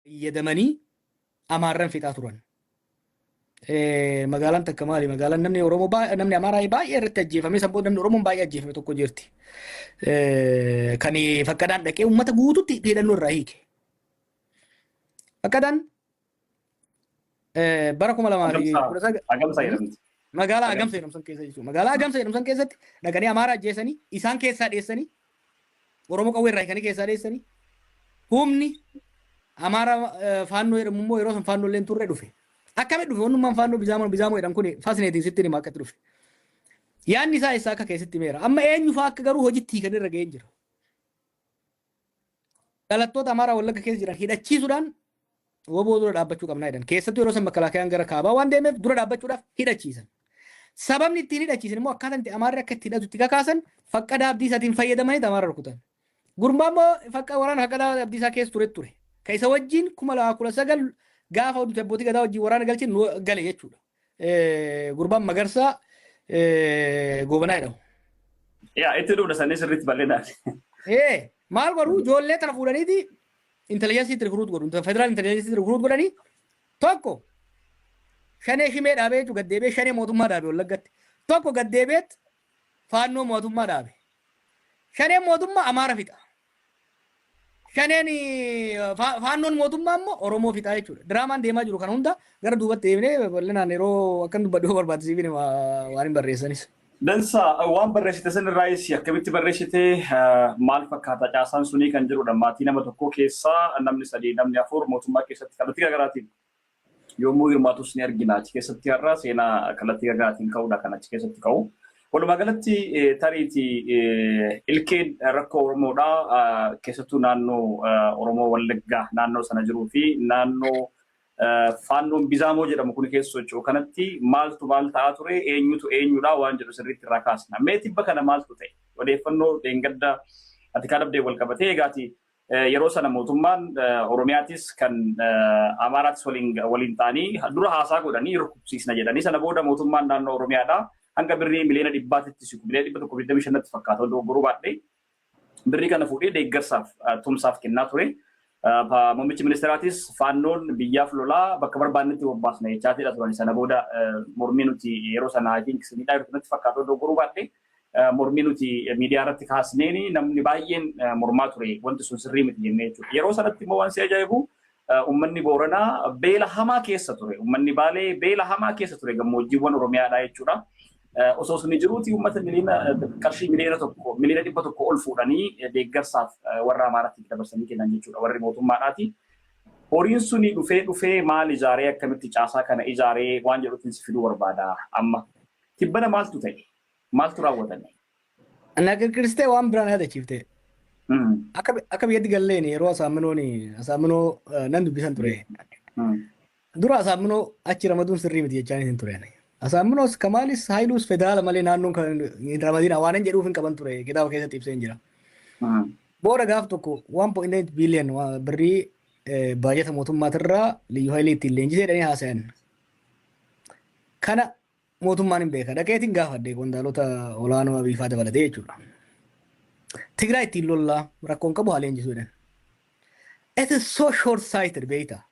Fayyadamanii Amaarran fixaa turan. Magaalaan takka maali? Magaalaan namni Oromoo namni Amaaraa baay'ee irratti ajjeefame, san booda namni Oromoon baay'ee ajjeefame tokko jirti. Kan Faqqadaan dhaqee uummata guututti hidhannoo irraa hiike. Faqqadaan bara 2019 Agamsa jedhamti. Magaalaa Agamsa jedhamu san keessa jechuudha. Magaalaa Agamsa jedhamu san keessatti dhaqanii Amaaraa ajjeesanii, isaan keessaa dheessanii, Oromoo qawwee irraa hiikanii keessaa dheessanii, humni Amaaraa Faannoo jedhamu immoo yeroo san Faannoo illee hin turre dhufe. Akkamitti dhufe? Wannummaan Faannoo Bizaamoo Bizaamoo jedhan kun fascinating, sitti hima akkatti dhufe. Yaadni isaa eessaa akka keessatti himeera. Amma eenyu fa'aa akka garuu hojitti hiikan irra ga'ee jira. Dhalattoota Amaaraa Wallagga keessa jiran hidhachiisuudhaan WBO dura dhaabbachuu qabnaa jedhan. Keessattuu yeroo san makkalaakayaan gara kaabaa waan deemeef dura dhaabbachuudhaaf hidhachiisan. Sababni ittiin hidhachiisan immoo akkaataan itti Amaarri akka itti hidhatu itti kakaasan, Faqqadaa Abdiisaatiin fayyadamanii Amaara rukutan. Gurbaa immoo Faqqa waraana Faqqadaa Abdiisaa keessa ture ture. Ka isa wajjin 2019 gaafa nuti abbootii gadaa wajjin waraana galchin nu gale jechuudha. Gurbaan Magarsaa Goobanaa jedhamu. Yaa, itti dhufna sanii sirriitti bal'inaan. Maal godhu? Ijoollee tana fuudhaniiti intelligence recruit godhu. Federal intelligence recruit godhanii, tokko Shanee shimee dhaabee jechuun gaddeebi'ee Shanee mootummaa dhaabe Wallaggatti. Tokko gaddeebi'eet Faannoo mootummaa dhaabe. Shaneen mootummaa Amaara fixa. Shaneen Faannoon mootummaa immoo Oromoo fixaa jechuudha. Diraamaan deemaa jiru kana hunda gara duubatti deemnee bal'inaan yeroo akkan dubbadhu yoo barbaadde siif waan hin barreessanis. Dansa, waan barreessite san irraayis akkamitti barreessite, maal fakkaata caasaan sunii kan jedhudha. Maatii nama tokkoo keessaa namni sadii, namni afur mootummaa keessatti kallattii garaagaraatiin yommuu hirmaatus ni argina. Achi keessatti har'a seenaa kallattii garaagaraatiin ka'uudha kan achi keessatti ka'u. Walumaa galatti tariitii ilkeen rakkoo Oromoodhaa keessattuu naannoo Oromoo Wallaggaa naannoo sana jiruu fi naannoo Faannoon Bizaamoo jedhamu kun keessa socho'u kanatti maaltu maal ta'aa ture, eenyutu eenyudha waan jedhu sirriitti irraa kaasna. Mee tibba kana maaltu ta'e? Odeeffannoo dheengadda ati kaadabdee wal qabatee egaati, yeroo sana mootummaan Oromiyaatis kan Amaaraatis waliin ta'anii dura haasaa godhanii rukutsiisna jedhanii, sana booda mootummaan naannoo Oromiyaadhaa hanga birrii 100 miliyoonatti siqu, 125 miliyoonatti fakkaata, dogoggoruu baadhee, birrii kana fuudhee deeggarsaaf tumsaaf kennaa ture. Muummichi ministeeraatis Faannoon biyyaaf lolaa, bakka barbaannetti bobbaasna jechaatiidha turan. Sana booda mormii nuti yeroo sana, I think miidhaa jirtu natti fakkaata, dogoggoruu baadhee, mormii nuti miidiyaa irratti kaasneen namni baay'een mormaa ture, wanti sun sirrii miti jennee jechuudha. Yeroo sanatti immoo waan si ajaa'ibu, uummanni Booranaa beela hamaa keessa ture. Uummanni Baalee beela hamaa keessa ture, gammoojjiiwwan Oromiyaadhaa jechuudha. Osoo suni jiruuti uummata miliyoona qarshii 1 miliyoona 100 miliyoona ol fuudhanii deeggarsaaf warra Amaaraatti dabarsanii kennan jechuudha warri mootummaadhaati. Horiin suni dhufee dhufee maal ijaaree, akkamitti caasaa kana ijaaree waan jedhutti si fiduu barbaada amma. Tibbana maaltu ta'e? Maaltu raawwatame? Na kirkirstee waan biraan yaadachiifte. Akka biyyatti galleen yeroo Asaamminoon Asaaminoo nan dubbisan ture. Dura Asaaminoo achi ramaduun sirrii miti jechaa hin ture. Asaaminoos Kamaalis Haayiluus federaala malee naannoon kan hin ramadina waan hin jedhuuf hin qaban ture, kitaaba keessatti ibsee hin jira. Booda gaaf tokko 1.8 billion birrii baajata mootummaatirraa Liyyuu Haayilii ittiin leenjisee jedhanii haasayan. Kana mootummaan hin beeka. Dhaqeetiin gaafadhe qondaalota olaanoo Abiifaa dabalatee jechuudha. Tigraay ittiin lollaa, rakkoon qabu, haa leenjisuu jedhan. It is so short sighted, beektaa.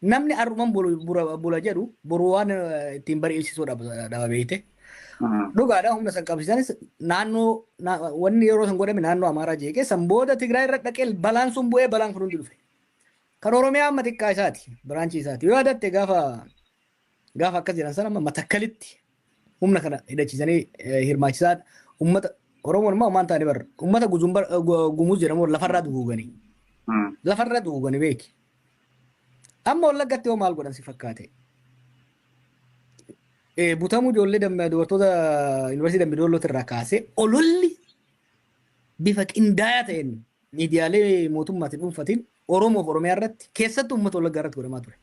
Namni arruman bula jedhu boru waan ittiin bari'isiisuu dhaba, beekte. Dhugaadha, humna san qabsiisanis naannoo wanni yeroo san godhame naannoo Amaaraa jeeqee, san booda Tigraay irra dhaqee balaan sun bu'ee, balaan kun hundi dhufe. Kan Oromiyaa amma xiqqaa isaati, branch isaati. Yoo yaadatte, gaafa akkas jedhan sana amma Matakkalitti humna kana hidhachiisanii hirmaachisaa uummata Oromoon immoo ammaan ta'anii bar uummata Gumuz jedhamu lafarraa duguuganii. Lafarraa duguuganii, beeki. Amma Wallaggatti hoo maal godhan si fakkaate? Butamuu ijoollee dubartoota Yuunivarsiitii Dambi Doollootti irraa kaasee ololli bifa qindaayaa ta'een miidiyaalee mootummaatiin dhuunfatiin Oromoof Oromiyaa irratti, keessattuu uummata Wallaggaa irratti godhamaa ture.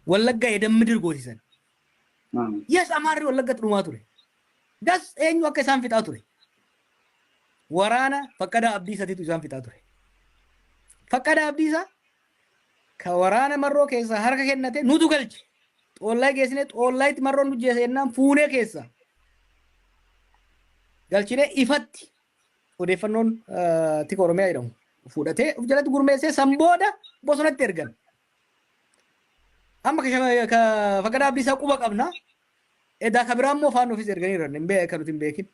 Wallaggaa የደም ምድር goosisan. Yes, Amaarri Wallaggatti dhumaa ture. Gas eenyu akka isaan fixaa ture? Waraana Faqqadaa Abdiisaatiitu isaan fixaa ture. Faqqadaa Abdiisaa ka waraana Marroo keessaa harka kennate nutu galche. Xoollaa geessine, Xoollaayitti Marroon nu jeese jennaan fuunee keessa galchine. Ifatti odeeffannoon Tika Oromiyaa jedhamu. Fudhatee of jalatti gurmeessee san booda bosonatti ergan. Amma ka Faqadaa Abdiisaa quba qabna. Edaa ka biraa immoo faannoo ofiis erganiiran hin beekan nuti hin beekin.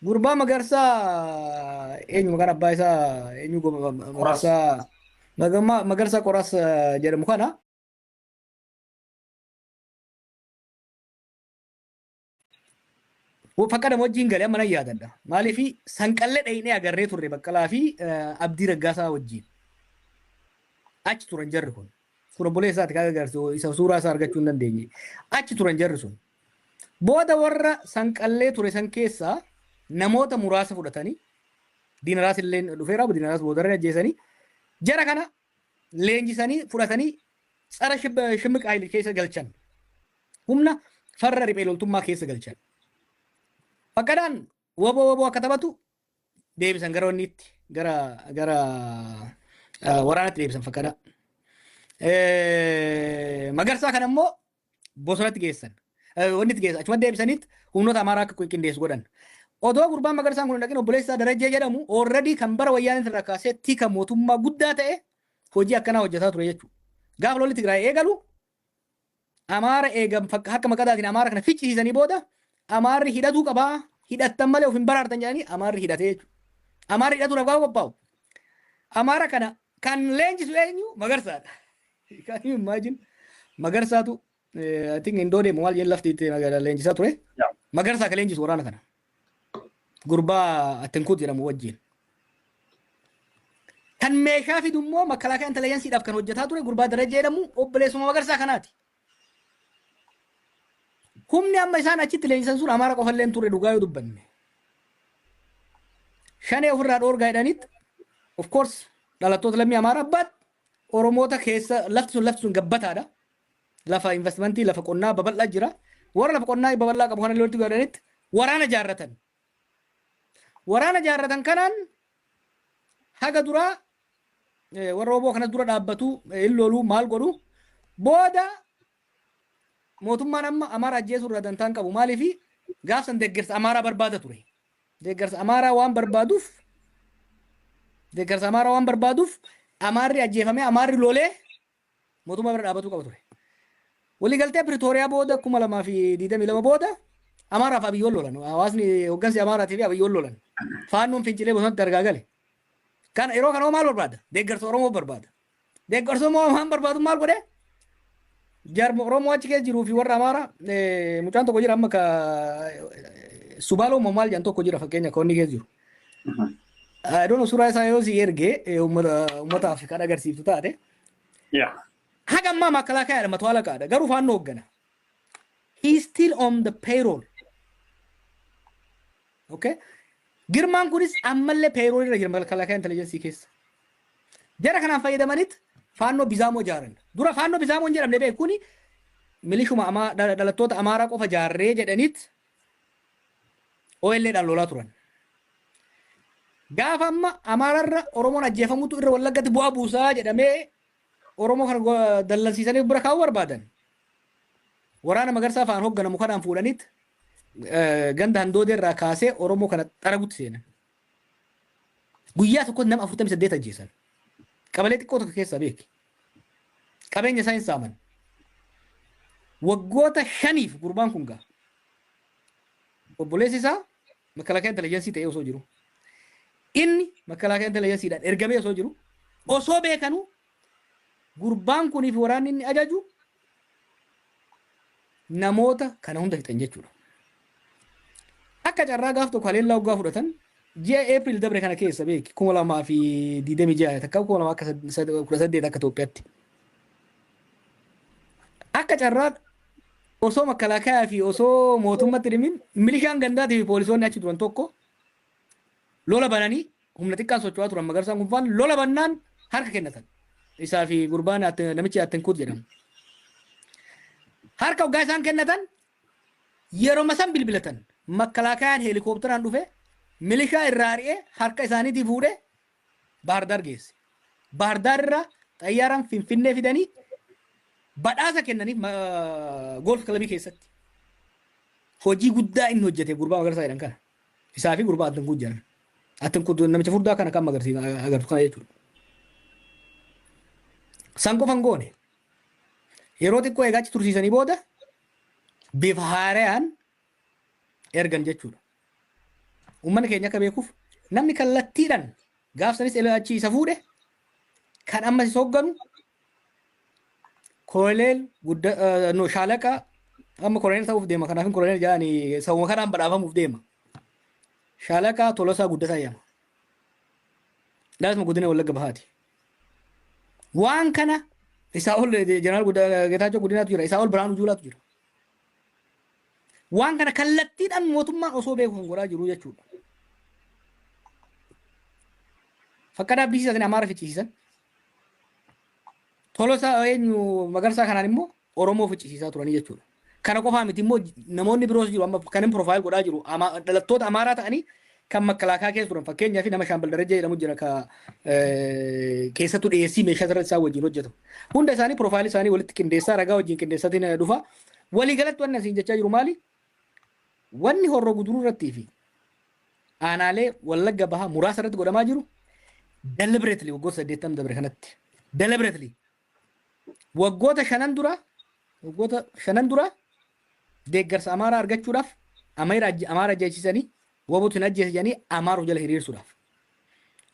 Gurbaa Magarsaa, eenyu maqaan abbaa isaa eenyu? Magarsaa Magarsaa Qoraas jedhamu kana Faqqada wajjin galee amma nan yaadadha. Maaliif sanqallee dhaynee agarree turre Baqqalaa fi Abdii Raggaasaa wajjin. Achi turan jarri kun. Kun obboleessa isaati kan agarsiisu, isa suuraa isaa argachuu hin dandeenye. Achi turan jarri sun. Booda warra sanqallee ture san keessaa namoota muraasa fudhatanii, Diinaraas illee dhufeera, Diinaraas boodarra ajjeesanii, jara kana leenjisanii fudhatanii tsara shimmiq haayil keessa galchan. Humna farra riphee loltummaa keessa galchan. Faqqadaan woboo woboo akka taphatu deebisan gara wanniitti, gara waraanatti deebisan Faqqadaa. Magarsaa kana immoo bosonatti geessan. Wanni itti geessan achuma deebisaniit humnoota Amaaraa akka qindeessu godhan. Odoo gurbaan Magarsaan kun hin dhaqin, obboleessi isaa Darajjee jedhamu already kan bara wayyaanee irraa kaasee tika mootummaa guddaa ta'e hojii akkanaa hojjetaa ture jechuudha. Gaafa lolli Tigraay eegalu Amaara eegan akka maqadaatiin Amaara kana ficcisiisanii booda Amaarri hidhatuu qabaa, hidhattan malee of hin baraartan jedhanii Amaarri hidhatee jechuudha. Amaarri hidhatuudhaaf gaafa qophaa'u Amaara kana kan leenjisu eenyu? Magarsaadha. Can you imagine? Magarsaatu, I think, indoo deemu maal jedhan lafti itti leenjisaa ture. Magarsaa kan leenjisu waraana kana. Gurbaa Attinkuut jedhamu wajjin. Kan meeshaa fidu immoo makalaakaa intelligensiidhaaf kan hojjetaa ture gurbaa Darajjee jedhamu obboleessuma Magarsaa kanaati. Humni amma isaan achitti leenjisan sun Amaara qofa illee hin turre, dhugaa yoo dubbanne. Shanee ofirraa dhoorgaa jedhanitti, of course, dhalattoota lammii Amaaraa but Oromoota keessa lafti sun gabbataadha. Lafa investmentii, lafa qonnaa babal'aa jira. Warra lafa qonnaa babal'aa qabu kana lolti godhanitti waraana jaarratan. Waraana jaarratan kanaan haga duraa warra oboo kanas dura dhaabbatu, hin loluu, maal godhu. Booda mootummaan amma Amaara ajjeesuu irraa dantaan qabu, maaliifi gaafsan deeggarsa Amaaraa barbaada ture. Deeggarsa Amaaraa waan barbaaduuf Amaarri ajjeefamee, Amaarri lolee mootummaa bira dhaabatuu qaba ture. Waliigaltee Piritooriyaa booda, 2022 booda, Amaaraaf Abiyyoon lolan. Hawaasni hooggansi Amaaraatii fi Abiyyoon lolan. Faannoon fincilee bosonatti argaa gale. Kana yeroo kana maal barbaada? Deeggarsa Oromoo barbaada. Deeggarsa Oromoo waan barbaadu maal godhee? Jarma Oromoo achi keessa jiruu fi warra Amaaraa, mucaan tokko jira amma ka Subaaloo moo maal jedhan tokko jira, fakkeenya ka inni keessa jiru. I don't know, suuraa isaa yoo si ergee uummataaf kan agarsiiftu taate. Haga ammaa makalaakaa jedhama, to'ala qaada, garuu faannoo hooggana. He is still on the payroll. Okay? Girmaan kunis ammallee payroll irra jira makalaakaa intelligence keessa. Jara kanaan fayyadamaniit faannoo Bizaamoo ijaaran. Dura faannoo Bizaamoo hin jedhamne beeku, kuni milishuma dhalattoota Amaaraa qofa jaarree jedhaniit OLA dhaan lolaa turan. Gaafa amma Amaararra Oromoon ajjeefamutu irra Wallaggatti bu'aa buusaa jedhamee Oromoo kana dallansiisanii bira kaa'uu barbaadan. Waraana Magarsaa fa'aan hoogganamu kanaan fuudhaniit ganda Handoodee irraa kaasee Oromoo kana xaragutti seenan. Guyyaa tokkotti nama 48 ajjeesan. Qabalee xiqqoo tokko keessaa beeki. Qabeenya isaa hin saaman. Waggoota 5f gurbaan kun gaa. Obboleessi isaa makalaakaa intelligence ta'ee osoo jiru. Inni makalaakaa intelligensiidhaan ergamee osoo jiru, osoo beekanuu, gurbaan kunii fi waraanni inni ajaju namoota kana hunda fixan jechuudha. Akka carraa gaaf tokko haleellaa waggaa fudhatan ji'a Eepiriil dabre kana keessa beeki, 2026 takka 2018 akka Itoophiyaatti. Akka carraa osoo makalaakaa fi osoo mootummatti dhimin milishaan gandaatii fi poolisoonni achi turan tokko lola bananii, humna xiqqaan socho'aa turan, Magarsaan kun faan lola bannaan harka kennatan. Isaa fi gurbaan namichi Attinkuut jedhamu. Harka waggaa isaan kennatan yeroo san bilbilatan, makkalaakayaan heelikoopteraan dhufe milishaa irraa ari'ee harka isaaniitii fuudhee Baahirdaar geesse. Baahirdaar irraa xayyaaraan Finfinnee fidanii badhaasa kennaniif golf clubii keessatti. Hojii guddaa inni hojjete gurbaa Magarsaa jedhan kana. Isaa fi gurbaa Attinkuut jedhan. Atin kun namicha furdaa kana kan agarsiisa agartu kana jechuudha. San qofa hin goone. Yeroo xiqqoo egaa achi tursiisanii booda bifa haarayaan ergan jechuudha. Uummanni keenya akka beekuuf, namni kallattiidhaan gaafsanis achi isa fuudhe, kan ammas isa hoogganu, Koloneel gudda, no, shaalaqa, amma koloneel ta'uuf deema. Kanaaf koloneel jedhanii sabuma kanaan badhaafamuuf deema. Shaalaqa Tolosaa Guddataa jedhama. Dhalasuma godina Wallagga Bahaati. Waan kana isaa ol jeneraal Geetaachoo Guddinaatu jira. Isaa ol Birhaanuu Juulaatu jira. Waan kana kallattiidhaan mootummaan osoo beeku kan godhaa jiru jechuudha. Faqqadaa Abdiisaa Amaara ficcisiisan. Tolosaa eenyu Magarsaa kanaan immoo Oromoo ficcisiisaa turanii jechuudha. Kana qofaa miti immoo, namoonni biroos jiru. Amma kan inni profile godhaa jiru dhalattoota Amaaraa ta'anii kan makalaakaa keessa turan. Fakkeenyaaf, nama Shaambal Darajjee jedhamu jira, ka keessattuu dhiyeessii meeshaa irratti isaan wajjin hojjetu. Hunda isaanii profile isaanii walitti qindeessaa, ragaa wajjin qindeessatiin dhufa. Waliigalatti wanni asiin jechaa jiru maali? Wanni Horroo Guduruu irrattii fi aanaalee Wallagga Bahaa muraasa irratti godhamaa jiru deliberately, waggoota 80 dabre kanatti deliberately, waggoota shanan dura deeggarsa Amaaraa argachuudhaaf Amaara ajjeechisanii, WBOtu hin ajjeese jedhanii Amaaruuf jala hiriirsuudhaaf.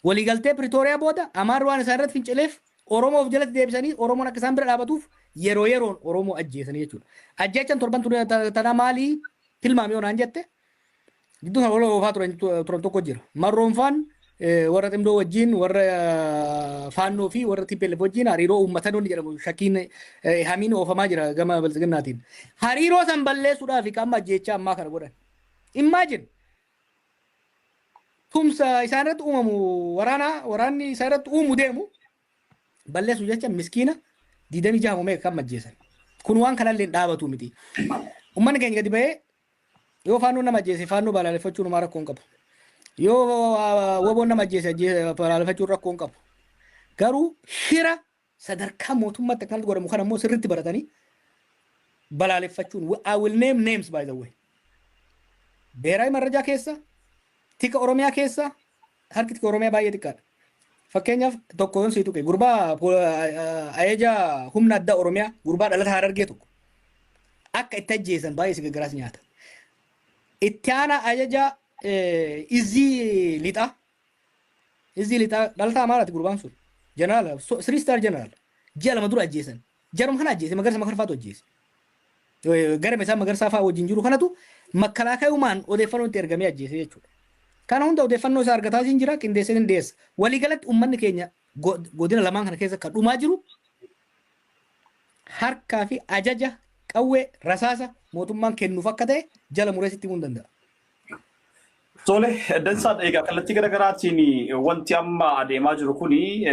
Waliigaltee Pretooriyaa booda Amaarri waan isaan irratti fincileef Oromoof jalatti deebisanii Oromoon akka isaan bira dhaabatuuf yeroo yeroon Oromoo ajjeesanii jechuudha. Ajjeechan torban tanaa maalii tilmaami yoo naan jette, gidduu sana wal oofaa turan tokko jira. Marroonfaan warra Ximdoo wajjin, warra Faannoo fi warra TPLF wajjin hariiroo uummatan wanni jedhamu shakkiin hamiin oofamaa jira gama Biltsiginnaatiin. Hariiroo san balleessuudhaaf qaama ajjeechaa ammaa kana godhan. Imagine, tumsa isaan irratti uumamu, waraanni isaan irratti uumu deemu balleessu jecha miskiina 26 meeqa kan ajjeesan. Kun waan kanallee hin dhaabatu miti. Uummanni keenya gadi ba'ee yoo Faannoon nama ajjeese Faannoo balaaleffachuun homaa rakkoo hin qabu. Yoo WBOn nama ajjeese balaaleffachuun rakkoo hin qabu. Garuu shira sadarkaa mootummaatti akkanatti godhamu kana immoo sirriitti baratanii balaaleffachuun. I will name names, by the way. Beeraayi Marrajaa keessa, tika Oromiyaa keessa, harki tika Oromiyaa baay'ee xiqqaadha. Fakkeenyaaf, tokko yoon sii tuqe, gurbaa ajaja humna addaa Oromiyaa, gurbaa dhalata Harargee tokko akka itti ajjeesan baay'ee si gaggaraas nyaata. Itti aanaa ajaja izii lixaa, dhalataa Amaaraati gurbaan sun. Jeneraal, three star jeneraal, ji'a 2 dura ajjeesan. Jaruma kana ajjeese, Magarsa Makarfaatu ajjeese. Gara isaa Magarsaa fa'aa wajjin jiru kanatu makkalaakayumaan odeeffannoo itti ergamee ajjeese jechuudha. Kana hunda odeeffannoo isaa argataa siin jira, qindeessee hin dhiyeessa. Waliigalatti uummanni keenya godina lamaan kana keessa kan dhumaa jiru harkaa fi ajaja qawwee rasaasa mootummaan kennuuf akka ta'e jala mureessitti himuu hin danda'a. Tole, dansaadha. Egaa kallattii garaagaraatiin wanti amma adeemaa jiru kuni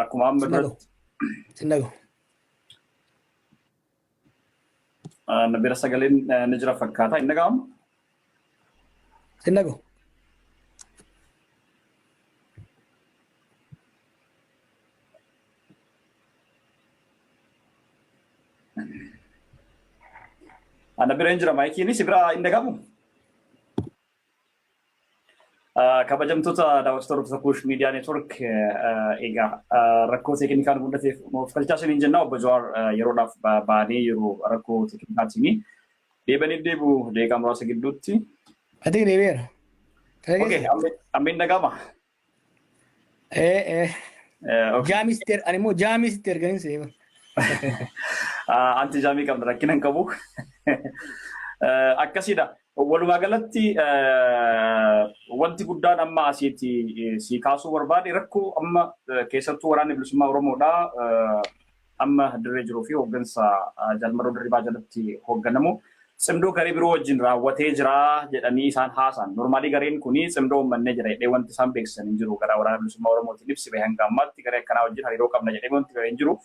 akkuma amma duratti. Sin dhagahu. Na bira sagaleen ni jira fakkaata. Hin dhaga'amu? Sin dhagahu. Ana bira hin jira maayikiin, si bira hin dhaga'amu? Kabajamtoota daawwattoota hordoftoota Kuush Miidiyaa Neetwork, egaa rakkoo teeknikaan mul'ateef of galchaa isiniin jenna. Obbo Jawaar yeroodhaaf ba'anii jiru rakkoo teeknikaatiin. Deebanii deebi'u daqiiqaa muraasa gidduutti. Ati deebi'eera. Okay, amma hin dhaga'ama. Ee. Jaamisitti, ani immoo jaamisitti erganiin seema. Anti jaamii qabna, rakkina hin qabu. Akkasiidha. Walumaa galatti wanti guddaan amma asitti si kaasuu barbaade, rakkoo amma keessattuu Waraanni Bilisummaa Oromoodha amma dirree jiruu fi hooggansa Jaalmarroo Dirribaa jalatti hoogganamu tsimdoo garee biroo wajjin raawwatee jira jedhanii isaan haasan. Normally gareen kuni tsimdoo uummannee jira jedhee wanti isaan beeksisan hin jiru. Gara Waraana Bilisummaa Oromootiin ibsi bahe hanga ammaatti garee akkanaa wajjin hariiroo qabna jedhee wanti bahe hin jiru.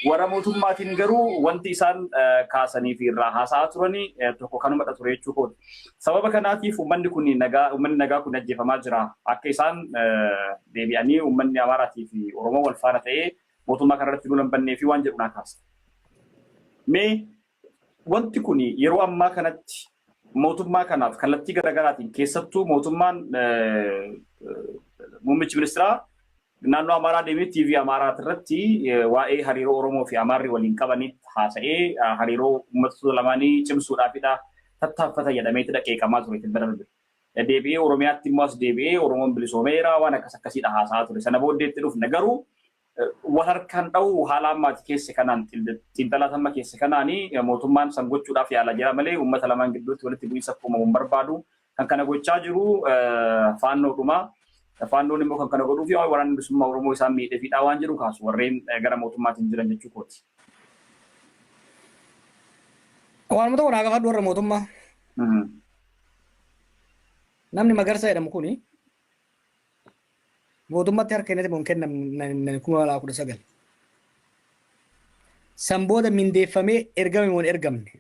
Warra mootummaatiin garuu wanti isaan kaasanii fi irraa haasa'aa turanii tokko kanumadha ture jechuu kooti. Sababa kanaatiif uummanni nagaa kun ajjeefamaa jira. Akka isaan deebi'anii uummanni Amaaraatii fi Oromoo wal faana ta'ee mootummaa kanarratti duula hin bannee fi waan jedhu naa kaasa. Mee wanti kun yeroo ammaa kanatti Mootummaa kanaaf kallattii garaagaraatiin, keessattuu mootummaan muummichi ministeeraa naannoo Amaaraa deemee TV Amaaraa irratti waa'ee hariiroo Oromoo fi Amaarri waliin qabanitti haasa'ee, hariiroo uummattoota lamaanii cimsuudhaafidha tattaaffata jedhameeti dhaqeeqamaa ture tibba darbe. Deebi'ee Oromiyaatti immoo as deebi'ee Oromoon bilisoomeera waan akkas akkasiidha haasa'aa ture. Sana booddeetti dhufne garuu wal harkaan dha'uu haala ammaati keessa kanaan, xiinxalaa amma keessa kanaanii, mootummaan san gochuudhaaf yaalaa jira malee uummata lamaan gidduutti walitti bu'iinsa akka uumamu hin barbaadu. Kan kana gochaa jiru faannoodhuma. Faannoon immoo kan kana godhuu fi waraanni bilisummaa Oromoo isaan miidheefidha waan jedhu kaasu warreen gara mootummaatiin jiran jechuu kooti. Waanuma tokko naa gaafadhu warra mootummaa. Namni Magarsaa jedhamu kuni mootummatti harka kennate moo hin kennamne 2019? San booda mindeeffamee ergame moo hin ergamne?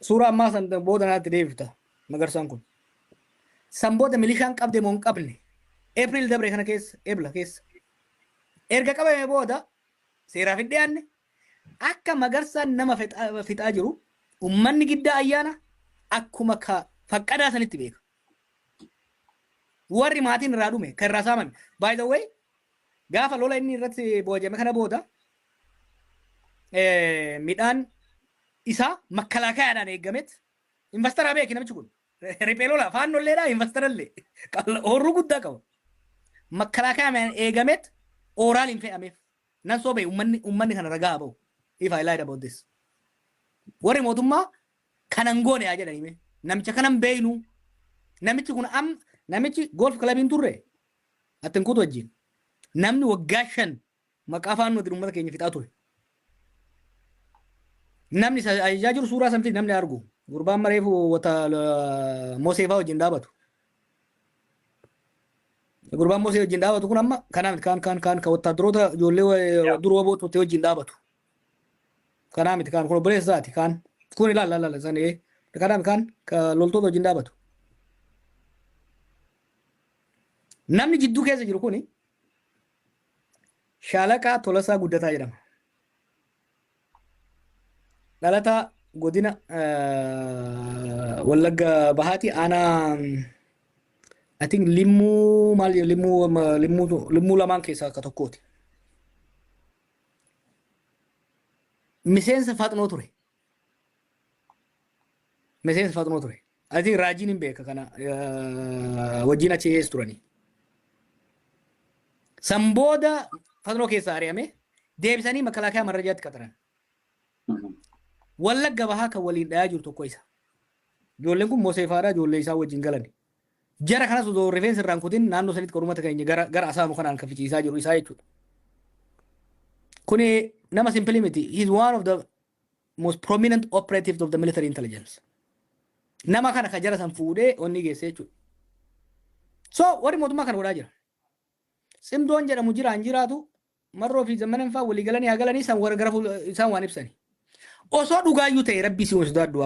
Suuraa ammaa san booda naatti deebifta Magarsaan kun. San booda milishaan qabde moo hin qabne? April dabre kana keessa, Ebla keessa. Erga qabame booda seeraaf hin dhiyaanne. Akka Magarsaan nama fixaa jiru ummanni Giddaa Ayyaana akkuma ka faqqadaa sanitti beeka. Warri maatiin irraa dhume, kan irraa saamame. By the way, gaafa lola inni irratti boojame kana booda midhaan isaa makkalaakayaadhaan eeggamet investara beeki namichi kun. Riphee lola faannolleedha, investarallee. Horruu guddaa qaba. Makkalaakayaadhaan eegamet ooraal hin fe'ameef. Nan soobee, ummanni kana ragaa haa ba'u. If I lied about this. Warri mootummaa kanan goone haa jedhanii mee. Namicha kanan beeynu. Namichi kun namichi golf clubiin turre. Attin kutu wajjin. Namni waggaa 5 maqaa faannootiin uummata keenya fixaa ture. Namni isa ajajaa jiru suuraa samtii namni argu. Gurbaan mareefu wata Moseefaa wajjin dhaabatu. Gurbaan Mosee wajjin dhaabatu kun amma kanaa miti, kaan kaan kaan kan wattaaddaroota ijoollee dur waboo turte wajjin dhaabatu. Kanaa miti, kaan kun obboleessa isaati, kaan kun ilaala ilaala san kanaa miti, kaan ka loltoota wajjin dhaabatu. Namni jidduu keessa jiru kuni Shaalaqaa Tolasaa Guddataa jedhama. Dhalataa godina Wallagga Bahaati, aanaa I think Limmuu maal jedhu, Limmuu lamaan keessaa akka tokkooti. Miseensa Faxnoo ture. Miseensa Faxnoo ture. I think Raajiin hin beeka kana, wajjin achi ees turani. San booda Faxnoo keessaa ari'ame, deebisanii makalaakaa marrajaatti qaxaran. Wallagga Bahaa kan waliin dhayaa jiru tokko isa. Ijoolleen kun Moseefaadha, ijoollee isaa wajjin galan. Jara kanas osoo rifeensa irraan kutin naannoo sanitti kan uummata keenya gara asaanu kanaan kan ficiisaa jiru isaa jechuudha. Kuni nama simple miti. He is one of the most prominent operatives of the military intelligence. Nama kana ka jara san fuudhee onni geesse jechuudha. So warri mootummaa kana godhaa jira. Tsimdoon jedhamu jira hin jiraatu, Marroo fi Zammanan fa'aa walii galanii haa galanii, isaan warra gara isaan waan ibsani. Osoo dhugaayyuu ta'e, rabbii si sodaadhu.